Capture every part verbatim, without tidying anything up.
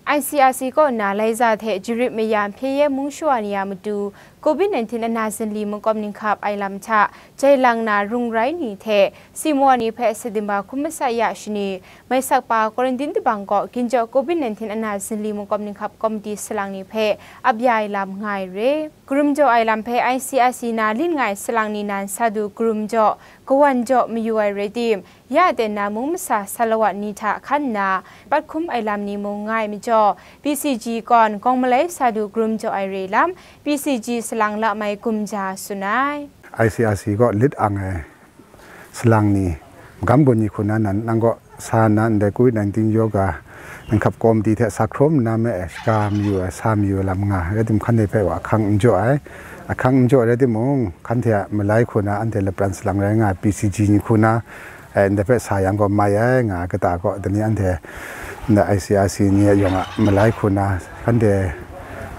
I C R C kaw na Laiza hte Jarip mayam hpye ye mung shawa ni a matu, covid nineteen ana zinli makawp ninghkap ai lam hta jai lang na rung rai ni hte Simo ni hpe September hkum masat ya shani, Maisakpa Quarantine Tabang kaw Ginjaw covid nineteen ana zinli makawp ninghkap komiti salang ni hpe ap ya ai lam nga ai re. Karum jaw ai lam hpe I C R C na lin nga ai salang ni nan sa du karum jaw, kawan jaw mayu ai rai tim, ya ten na mung masa salawat ni hta hkan nna, pat hkum ai lam ni mung nga ai majaw, P C G kawn gawng malai sa du karum jaw ai re lam, P C G salang lamai gumja tsun ai. I C R C kaw lit ang ai salang ni, magam gun ni hku na nan nang kaw sa nna ndai covid nineteen yoga ninghkap komiti hte sa hkrum nna me ai shaga mayu ai, sa mayu ai lam nga, rai tim hkan de hpe wa ahkang n jaw ai, ahkang n jaw ai rai timung, hkan hte a malai hku na anhte lapran salang rai nga ai P C G ni hku na, eh, ndai hpe sa yang gaw mai ai nga ai kata kaw, dai ni anhte ndai I C R C ni a yawng a malai hku na, hkan de,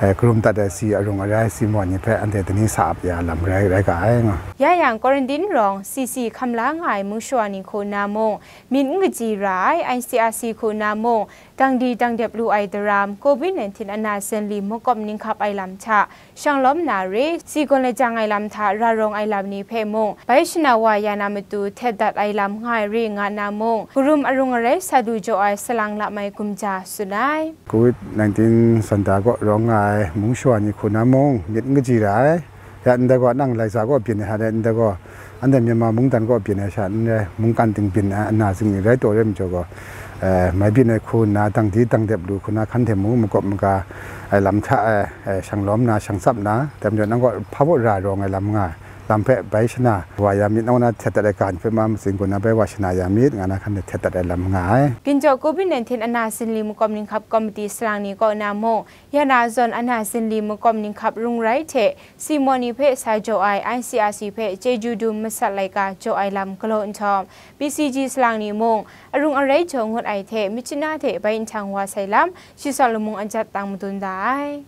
eh, karum dat ai si arung arai si mawn ni hpe anhte dai ni sa ap ya lam rai, rai ga ai nga. Ya yang, Quarantine rawng C C hkam la nga ai mung shawa ni hku na mung, myit n kaji ra ai, I C R C hku na mung, dang di dang dep lu ai daram, covid nineteen ana zinli makawp ninghkap ai lam hta, shang lawm na re, si gawn lajang ai lam hta ra rawng ai lam ni hpe mung, bai shana wa ya na matu htet dat ai lam nga ai re nga na mung, karum arung arai sa du jaw ai salang lamai gumja tsun ai. Covid nineteen santa kaw rawng nga ai mung shawa ni hku na mung, myit n kaji ra ai. Ya ndai gaw nang Laiza kaw byin ai hta rai, ndai gaw anhte Myanmar mungdan kaw byin ai sha n rai, mungkan ting byin ai ana zingni rai taw rai majaw gaw, eh, mai byin ai hku nna, dang di dang dep lu hku na, hkan hte mung makawp maga ai lam hta e, eh, shang lawm na, shang tsap na, dai majaw nang kaw hpa baw ra rawng ai lam nga ai lam hpe bai shana wa ya myit, nang na htet dat ai ga ni hpe ma matsing gaw na bai wa shana ya myit, nga na hkan hte htet dat ai lam nga ai. Ginjaw covid nineteen ana zinli makawp ninghkap komiti salang ni kaw na mung, ya na zawn ana zinli makawp ninghkap rung rai hte Simo ni hpe sa jaw ai I C R C hpe chyeju dum masat laika jaw ai lam galaw nhtawm, P C G salang ni mung arung arai jaw ngut ai hte myit shana hte bai nhtang wa sai lam, shi tsawt lamung ajat tang madun da ai.